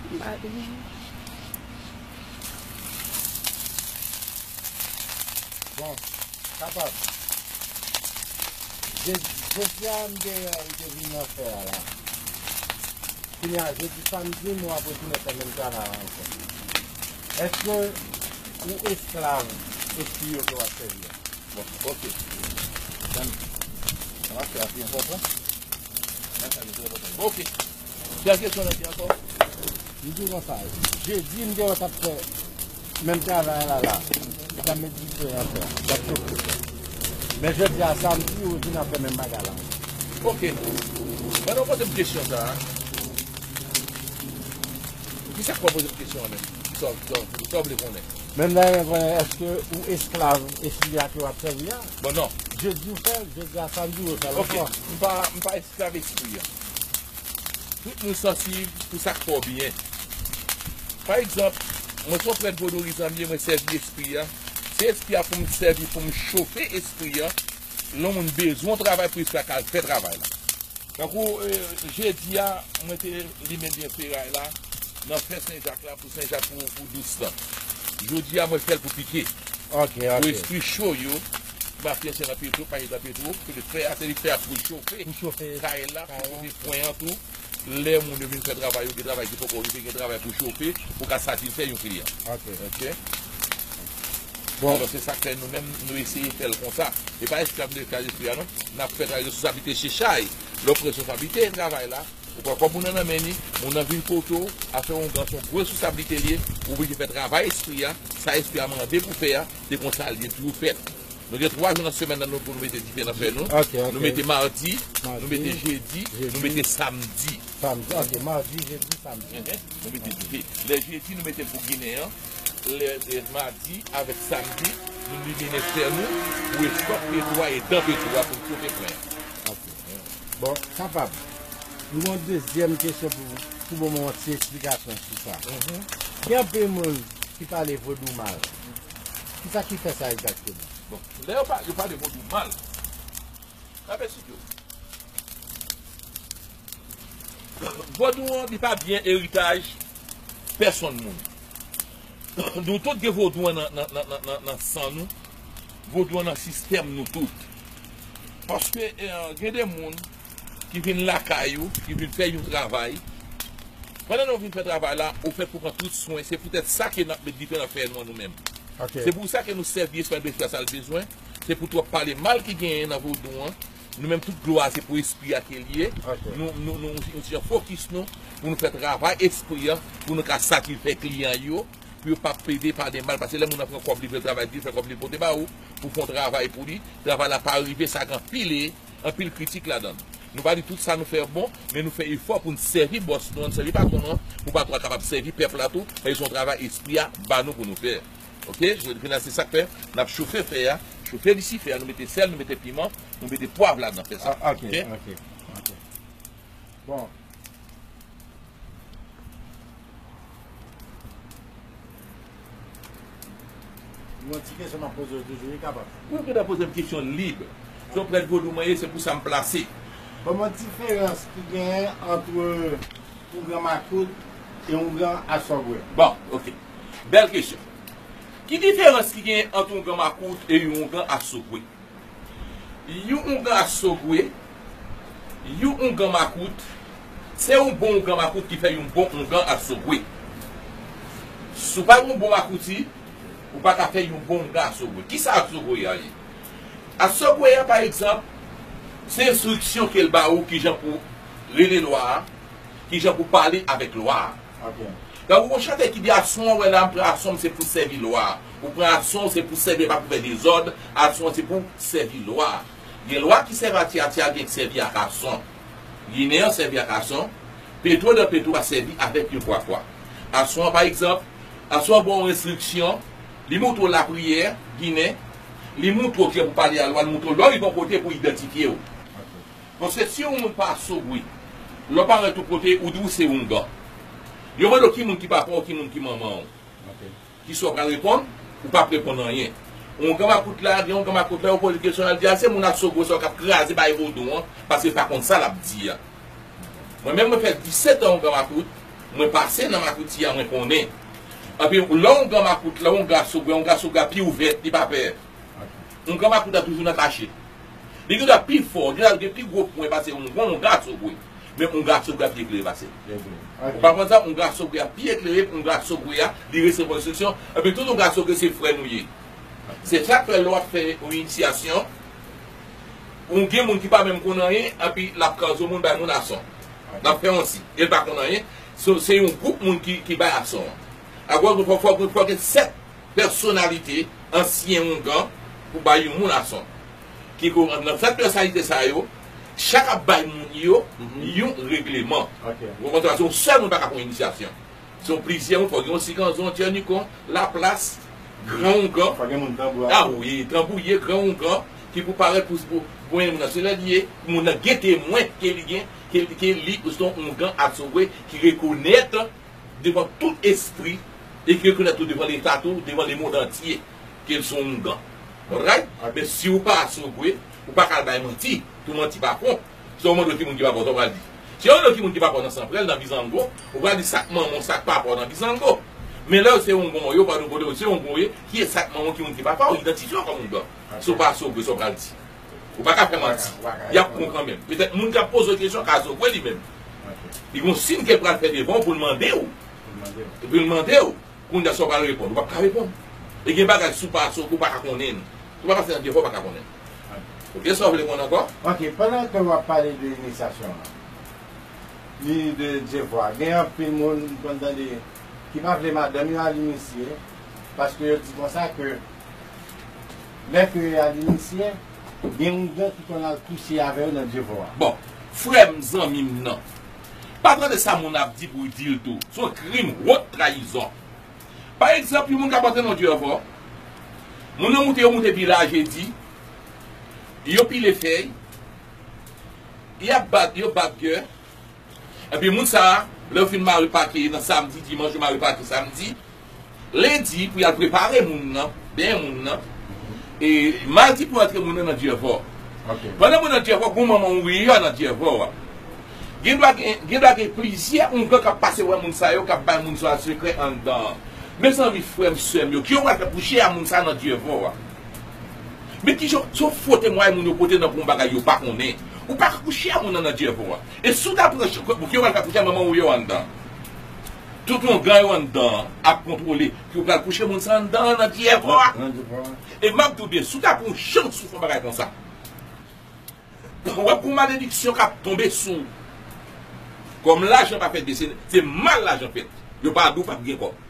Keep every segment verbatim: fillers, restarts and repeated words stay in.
Bon, kapab. Je- Jodi a, m te, m te vin nan fè a la. Kounye a, jodi, samdi, nou ap retounen fè menm travay la ankò. Èske ou esklav espri yo ke w ap sèvi a? Bon, ok. Zanmi, sa m ap fè a pi enpòtan. Nan sa ki trè enpòtan. Ok. Kèl kesyon nan gen ankò? M di w konsa, jedi m te wè t ap fè menm travay la la. Li t ap met dife nan fè a. L t ap chofe. Men jodi a samdi, ou vin ap fè menm bagay la. Ok. Pandan w poze m kesyon sa a, kisa k fè w poze m kesyon an menm? Sa, sa, sa w vle konnen? Menm nan renmen konnen, èske ou esklav espri a ke w ap sèvi a? Bon, non. Jedi w fè l, jodi a samdi w fè l ankò. Ok, m pa, m pa esklav espri a. Tout moun sansib pou sa k fè w byen. Pa egzanp, mwen se yon prèt vodou, zanmi, mwen sèvi espri a. Se espri a pou m sèvi, pou m chofe espri a. Lè yon moun bezwen yon travay pou espri a ka al fè travay la. Tankou, eh, jedi a, mwen te limen byen feray la, nan fè Sen Jak la, pou Sen Jak pou, pou dous lan. Jodi a, mwen fè l pou pike. Ok, ok. Pou espri cho yo, mafya se nan petwo, pa nan petwo, pou fè a, se li fè a pou chofe. Pou chofe kay la, pou kay la. Chofe pwen an tou. Lè moun yo vin fè travay yo, gen travay ki poko rive, gen travay pou chofe, pou ka satisfè yon kliyan. Ok. Ok? Bon. Alò, se sa k fè nou menm, nou eseye fè l konsa. E pa esklav nou esklav espri a, non. N ap fè travay responsablite se chay. Lè w pran responsablite travay la, ou pran kòb moun nan nan men li, moun nan vin kote w, afè oungan se yon gwo responsablite li ye, ou oblije fè travay espri a, sa espri a mande pou fè a, se konsa l ye, toujou fèt. Nou gen twa jou nan semèn nan nou pou nou mete dife nan fè nou. Ok, ok. Nou mete madi, nou mete jedi, nou mete samdi. Samdi, ok, madi, jedi, samedi. Mhm. Nou mete dife. Lè jedi, nou mete l pou Ginen an. Lè, lè madi avèk samdi, nou liminen fè nou pou espanp petwo a e dan petwo a pou n chofe pwen an. Ok. Bon, kapab. Nou gen yon dezyèm kesyon pou, pou ban mwen yon ti eksplikasyon sou sa. Mhm. Gen anpil moun ki pale vodou mal. Kisa ki fè sa egzakteman? Bon, lè yo pa, yo pale vodou mal, sa vle di yo. Vodou an, li pa byen eritaj pèsonn moun. Nou tout gen vodou an nan, nan, nan, nan, nan, nan san nou. Vodou an nan sistèm nou tout. Paske, eh, gen de moun ki vin lakay ou, ki vin fè yon travay. Pandan nou vin fè travay la, ou fèt pou pran tout swen. Se poutèt sa ke n ap met dife nan fè nou an nou menm. Ok. Se pou sa ke nou sèvi espri a, sa l bezwen. Se pou twòp pale mal ki genyen nan vodou an. Nou menm tout glwa se pou espri a ke l ye. Ok. Nou, nou, nou, nou, nou fokis nou pou nou fè travay espri a, pou nou ka satisfè kliyan yo, pou yo pa pede pale mal. Paske lè moun nan pran kòb li, vle travay di, fè kòb li pote ba ou, pou fè yon travay pou li, travay la pa rive, sa gen anpil, anpil kritik ladan l. Nou pa di tout sa nou fè bon, men nou fè efò pou n sèvi bòs nou an, n sèvi patwon nou an, pou patwon an kapab sèvi pèp la tou, paske se yon travay espri a ba nou pou nou fè. Ok? Jodi a se sa k fè, n ap chofe fè a, chofe lisifè a, nou mete sèl, nou mete piman, nou mete pwav ladan, fè sa. Ah, ok, ok, ok. Bon. Yon ti kesyon m ap poze w toujou, wi, kapab. Ou gentan poze m kesyon lib. Se yon prèt vodou mwen ye, se pou sa m plase. Ban mwen diferans ki genyen ant oungan makout e oungan asogwe. Bon, ok. Bèl kesyon. Ki diferans ki genyen ant oungan makout e yon oungan asogwe? Yon oungan asogwe, yon oungan makout, se yon bon oungan makout ki fè yon bon oungan asogwe. Si w pa gen yon bon makouti, ou pa ka fè yon bon oungan asogwe. Kisa asogwe a ye? Asogwe a, pa egzanp, se enstriksyon ke l ba ou kijan pou rele lwa a, kijan pou pale avèk lwa a. Ok. Donk, ou gon chante ki di, "Aswè w wè la, m pran aswè m se pou sèvi lwa a." Ou pran aswè w se pou sèvi, pa pou fè dezòd, aswè w se pou sèvi lwa a. Gen lwa ki sèvi a Tyatyal, gen ki sèvi ak aswè w. Ginen an sèvi ak aswè w, Petwo dan Petwo a sèvi avèk yon kwakwa. Aswè w, pa egzanp, aswè w ba w enstriksyon, li montre w lapriyè, Ginen, li montre w kijan pou pale a lwa, li montre w lè w rive yon kote pou idantifye w. Paske si yon moun pa asogwe, lè w parèt yon kote, ou di ou se oungan. Yo mande w ki moun ki papa w, ki moun ki manman w. Ok. Kisa w pral reponn? Ou p ap reponn anyen. Oungan makout la, gen oungan makout la, yo poze kesyon, l di, "A, se moun asogwe sa k ap kraze bay vodou an, paske l pa konn sa l ap di a." Mwen menm, mwen fè disèt an oungan makout, Mwen pase nan makout a, mwen konnen. Epi lè yon ongan makout, lè yon ongan asogwe, ongan asogwe a pi ouvè, li pa pè. Ongan makout la toujou nan kache. Li gen dwa pi fò, gen dwa gen pi gwo pwen pase ongan, ongan asogwe. Men ongan asogwe a pi eklere pase. Ou pa konn sa, ongan asogwe a pi eklere, ongan asogwe a, li resevwa enstriksyon. Epi tout ongan asogwe se frè nou ye. Se sa k fè lè w ap fè yon inisyasyon, ou gen moun ki pa menm konn anyen, epi l ap kraze yon moun, bay moun ason. L ap fè yon si, e l pa konn anyen. So, se yon gwoup moun ki, ki bay ason an. Akoz fò, fò, fò gen sèt pèsonalite, ansyen ongan, pou bay yon moun ason. Ki ko-, nan sèt pèsonalite sa yo, chak ap bay moun yo yon regleman. Ou konprann sa? Se yon sèl moun pa ka pran inisyasyon. Se yon plizyè moun, fò gen yon sikanzon, djènikon, laplas, gran ongan. Fò gen moun tanbou a. Ah wi, tanbouye, gran ongan, ki pou parèt pou, pou, pou yon moun nan. Se lè li ye, moun nan gen temwen ke li gen, ke, ke li, ou se yon ongan asogwe ki rekonèt devan tout espri, e ki rekonèt tou devan Leta tou, devan lemonn antye, ke l se yon ongan. Right? Men si w pa asogwe, ou pa ka al bay manti, tou manti pa fon. Si w mande w ki moun ki papa w, sa w pral di. Si w mande w ki moun ki papa w nan Sanprèl, nan Bizango, ou pral di sa k manman w, sa k papa w nan Bizango. Men lè w se ongan w ye, ou pa nou kote w se ongan w ye, ki e sa k manman w, ki moun ki papa w, idantifye w kòm ongan. Si w pa asogwe, sa w pral di. Ou pa ka fè manti. Y ap pran kanmenm. Petèt moun k ap poze w kesyon ka asogwe li menm. Li gen yon siy ke l pral fè devan w pou l mande w. Pou l mande w. Kounye a sa w pral reponn. Ou p ap ka reponn. E gen bagay si w pa asogwe, ou pa ka konnen. Si w pa pase nan Dyèvò, ou pa ka konnen. Ok, sa w vle konnen ankò? Ok, pandan ke w ap pale de inisyasyon an, ni de Dyèvò a, gen anpil moun m konn tande ki pa vle madanm yo al inisye, paske yo di konsa ke lè ke yo al inisye, gen ongan ki konn al kouche avè yo nan Dyèvò a. Bon, frè m, zanmi m nan, pa tande sa moun ap di pou w di l tou. Se yon krim, wot trayizon. Pa egzanp, yon moun k ap antre nan Dyèvò, moun nan moute, yo moute pi la jedi, yo pile fèy, y ap bat, yo bat kè, epi moun sa a, lè yo fin mare pake nan samdi, dimanch, yo mare pake samdi, lendi, pou y al prepare moun nan, benyen moun nan, e madi pou antre moun nan nan Dyèvò. Pandan moun nan Dyèvò, gon manman ou ye nan Dyèvò a. Gen dwa gen, gen dwa gen plizyè ongan k ap pase wè moun sa yo, k ap bay moun sa sekrè anndan an. Mezanmi, frè m, sè m yo, ki yo pral fè kouche a moun sa nan Dyèvò a? Men kijan, se yon fo temwayaj moun yo pote nan pou yon bagay yo pa konnen. Ou pa ka kouche a moun nan nan Dyèvò a. E si w ta pran chan, pou ki yo pral fè kouche a manman ou yo anndan? Tout ongan yo anndan an ap kontwole. Ki yo pral kouche moun sa anndan an nan Dyèvò a. E m ap di w byen, si w ta pran yon chans ou fè yon bagay konsa, w ap gen yon malediksyon k ap tonbe sou ou. Kòm lajan pa fèt byen, se, se mal lajan fèt. Yo pa di w p ap gen kòb.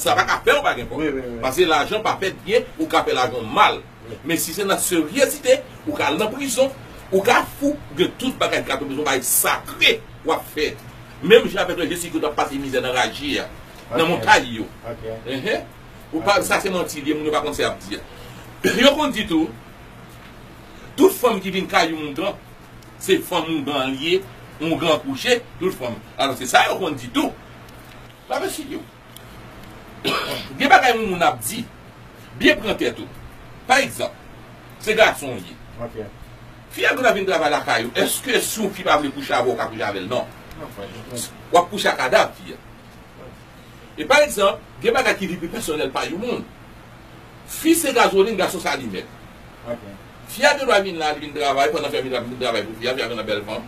Sa pa ka fè w pa gen kòb. Paske lajan pa fèt byen, ou ka fè lajan mal. Men si se nan seryezite, ou ka al nan prizon, ou ka fou, gen tout bagay ki ka tonbe sou w, bagay sakre w ap fè. Menm jan avèk lè Jezikri t ap pase mizè nan raje a, nan montay yo. Enhen. Ou pa, sa se manti li ye, moun yo pa konn sa y ap di a. Yo konn di tou, tout fanm ki vin kay yon ongan, se fanm ongan an li ye, ongan an kouche, tout fanm. Alò, se sa yo konn di tou. Pa vle sirye w. Gen bagay yon moun ap di, byen pran tèt ou. Pa egzanp, se gason w ye. Fi a gen dwa vin travay lakay ou. Èske si yon fi pa vle kouche avè w, ou ka kouche avè l? Non. W ap kouche ak kadav fi a. E pa egzanp, gen bagay ki vi pi pèsonèl pa yon moun. Fi se gazolin, gason se alimèt. Fi a gen dwa vin la, li vin travay, pandan fi a vin la, vin travay pou fi a, fi a vin nan bèl fanm.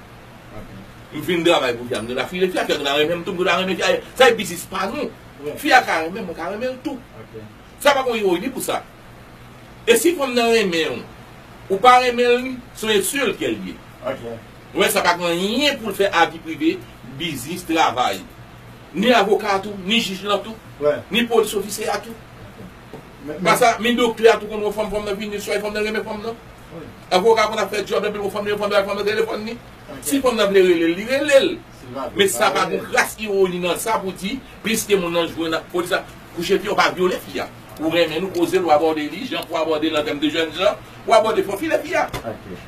M vin travay pou fi a, m gen dwa file fi a, fi a gen dwa renmen m tou, m gen dwa renmen fi a. Sa e biznis pa nou. Fi a ka renmen m, mwen ka renmen l tou. Sa pa gon ironi pou sa. E si fanm nan renmen w, ou pa renmen l, se yon ensilt ke l ye. Ou wè, sa pa gen anyen pou l fè a vi prive, biznis, travay. Ni avoka a tou, ni jij lan tou, ni polis ofisye a tou. Paske ni doktè a tou konn wè fanm, fanm nan vini, swa fanm nan renmen fanm nan. Avoka konn ap fè djòb, epi wè fanm nan, fanm nan, fanm nan telefòn li. Si fanm nan vle rele l, li rele l. Men sa pa gen kras ironi nan sa pou di, piske moun nan jwenn ak polis la, kouche fi a, ou pa vyole fi a. Ou renmen l, ou koze l, ou abòde li, jan pou abòde l an tèm de jèn jan, ou abòde fò file fi a.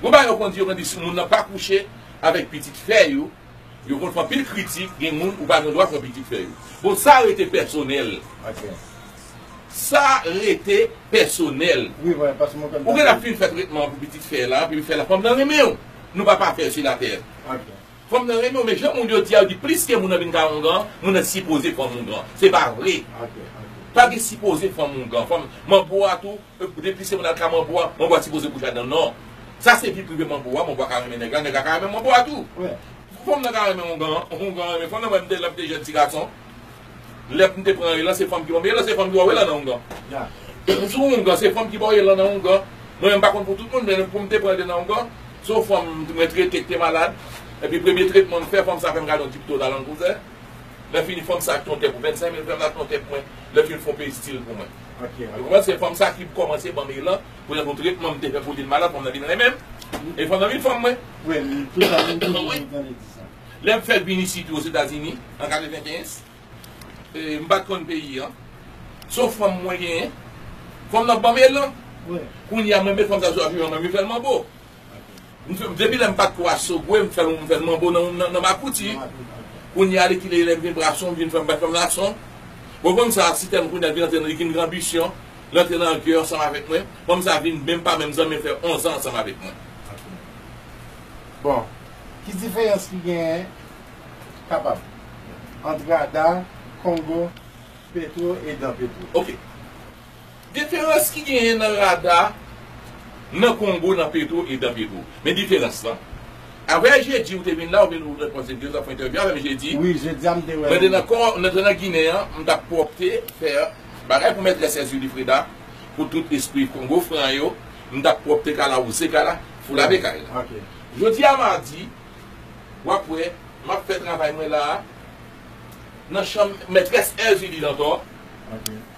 Gon bagay yo konn di, yo konn di, si moun nan pa kouche avèk pitit fè yo, yo konn fè anpil kritik, gen moun ou pa gen dwa fè pitit fè yo. Bon, sa rete pèsonèl. Sa rete pèsonèl. Ou gen ap fin fè tretman pou pitit fè la, epi fè la, fanm nan renmen w. Nou pa pafè sou latè. Fanm nan renmen w, men jan moun yo di a, yo di plis ke moun nan vin kay oungan, moun nan sipoze fanm oungan. Se pa vre. Pa gen sipoze fanm oungan. Fanm, manbo a tou, depi se moun al ka manbo a, manbo a sipoze kouche adan non. Sa se vi prive manbo a, manbo a ka renmen nèg la, nèg la ka renmen manbo a tou. Fanm nan ka renmen oungan, oungan renmen fanm nan, mwen m te lè m te jèn ti gason. Lè m te pran elan, se fanm ki ban m elan, se fanm ki ba w elan nan oungan. Sou oungan, se fanm ki ba w elan nan oungan. Mwen menm m pa konn pou tout moun, men pou m te pran elan nan oungan, se yon fanm mwen trete ki te malad. Epi premye tretman m fè, fanm sa fè m gade yon ti pito talan kouzè. Lè fini fanm sa achte yon tè pou vennsenk mil, fanm sa achte yon tè pou mwen. Lè fini fè yon peristil pou mwen. Ou konprann? Se fanm sa ki kòmanse ban m elan pou yon tretman m te fè pou li, l malad, fanm nan vin renmen m. E fanm nan vin fanm mwen. Lè m fè l vin isit Ozetazini, an katrevenkenz, e, m pa t konn peyi an. Se yon fanm mwen genyen. Fanm nan ban m elan. Kounye a, mwen met fanm sa sou afè mwen, mwen fè l manbo. M fè, depi lè m pa t ko asogwe, m fè l, m fè l manbo nan, nan, nan Makouti. Kounye a, li kile lè m vin brason, m vin fè m bat fanm gason. Bon, fanm sa, si tèm kounye a, vin antre nan, li vin gen anbisyon, l antre nan gè ansanm avèk mwen. Fanm sa vin menm pa menm zanmi, fè onz an ansanm avèk mwen. Bon, ki diferans ki genyen kapab ant Rada, Kongo, Petwo e Dan Petwo? Ok. Diferans ki genyen nan Rada, nan Kongo, nan Petwo e Dan Petwo. Men diferans lan. Avè jedi ou te vin la, ou vin ou reponn se de zòf entèvyou avè m jedi. Wi, jedi a m te wè. Mwen te nan kò, mwen te nan Ginen an, m t ap pwòpte, fè bagay pou mètrès Èzili Freda, pou tout espri Kongo fran yo, m t ap pwòpte kay la, wouze kay la, foulave kay la. Jodi a madi, w ap wè, m ap fè travay mwen la a, nan chanm mètrès Èzili Dantò,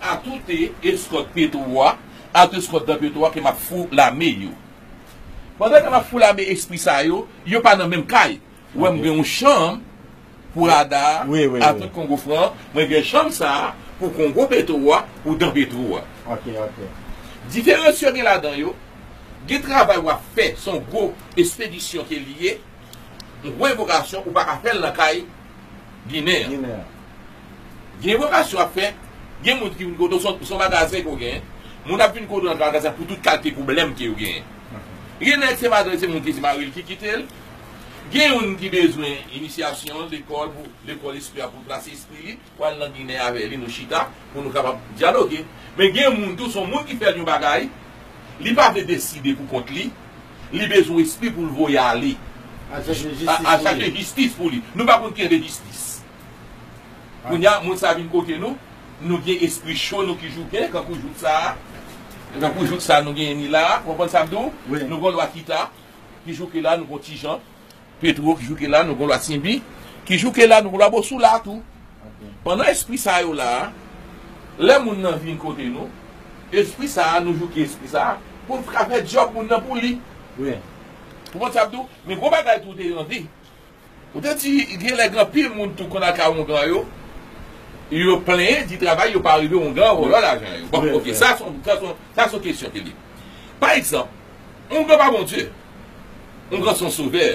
atoute eskòt Petwo a, atoute eskòt Dan Petwo a ke m ap foulame yo. Pandan ke m ap foulame espri sa yo, yo pa nan menm kay. Ou wè m gen yon chanm pou Rada a, atoute Kongo fran, mwen gen chanm sa a pou Kongo Petwo a, pou Dan Petwo a. Diferans yo gen ladan yo, gen travay w ap fè, se yon gwo espedisyon ke li ye, yon gwo envokasyon, ou pa ka fè l nan kay Ginen an. Gen envokasyon w ap fè, gen moun ki vin kote w, se yon, se yon magazen ke w genyen. Moun ap vin kote w nan magazen pou tout kalite pwoblèm ke yo genyen. Gen nèg se madanm, se moun ki se mari l ki kite l. Gen youn ki bezwen inisyasyon, lekòl, pou lekòl espri a, pou plase espri li. Pral nan Ginen avè li, nou chita pou nou kapab dyaloge. Men gen moun tou, se yon moun ki fè l yon bagay, li pa vle deside pou kont li, li bezwen espri pou l voye ale. Al chache jistis pou li. Nou pa konn ki jan de jistis. Kounye a, moun sa vin kote nou, nou gen espri cho, nou ki jouke, kankou jouk sa a. Kankou jouk sa a, nou genyen li la a, ou konprann sa m di w? Nou gen yon lwa kita, ki jouke la, nou gen yon ti jan. Petwo ki jouke la, nou gen lwa Sinbi, ki jouke la, nou gen lwa Bosou la tou. Pandan espri sa yo la a, lè moun nan vin kote nou, espri sa a, nou jouke espri sa a, pou l ka fè djòb moun nan pou li. Ou konn sa m di w? Men gwo bagay tou te anvi. Ou te di, gen lè gen anpil moun tou konn al kay oungan yo, yo plenyen, di travay yo pa rive oungan, vòlò lajan yo. Bon, ok, sa se yon, sa se yon, sa se yon kesyon ke li. Pa egzanp, oungan pa Bondye. Oungan se yon sovè.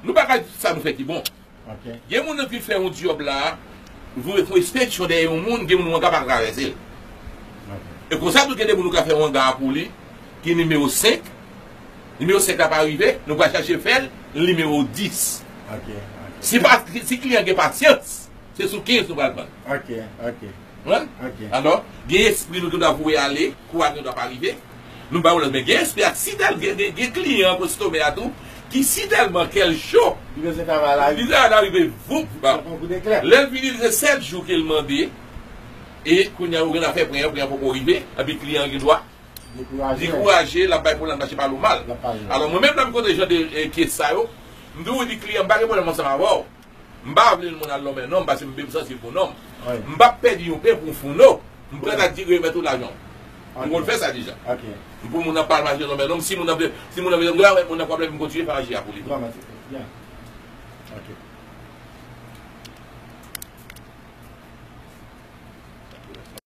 Nou pa ka di tout sa nou fè ki bon. Gen moun nan ki fè yon djòb la, voye fè yon enspeksyon dèyè yon moun, gen moun oungan pa ka travèse l. E konsa tou gen de moun ou ka fè oungan an pou li, ki nimewo senk, nimewo senk la pa rive, nou pral chache fè l nimewo dis. Si pa, si kliyan gen pasyans, se sou kenz nou pral vann. Alò, gen espri nou ki dwa voye ale, kou a gen dwa pa rive. Nou ba w lòd, men gen espri a, si tèl, gen, gen, gen kliyan konstomè a tou, ki si tèlman kè l cho, li travay la rive voup, lè l vini, se sèt jou ke l mande, e kounye a ou gen afè pran, pran poko rive, epi kliyan gen dwa dekouraje, l ap bay pwoblèm, mache pale w mal. Alò, mwen menm, lè m kontre jan de, e, kes sa yo, m toujou di kliyan, m pa gen pwoblèm ansanm avè w. M pa vle moun al lonmen non m, paske m, m sansib pou non m. M p ap pèdi yon pen pou yon founo. M prèt a di remèt ou lajan w. M konn fè sa deja. M pou moun nan pa al mache lonmen non m, si moun nan vle, si moun nan vle, a wè, moun nan pwoblèm, m kontinye fè aji a pou li.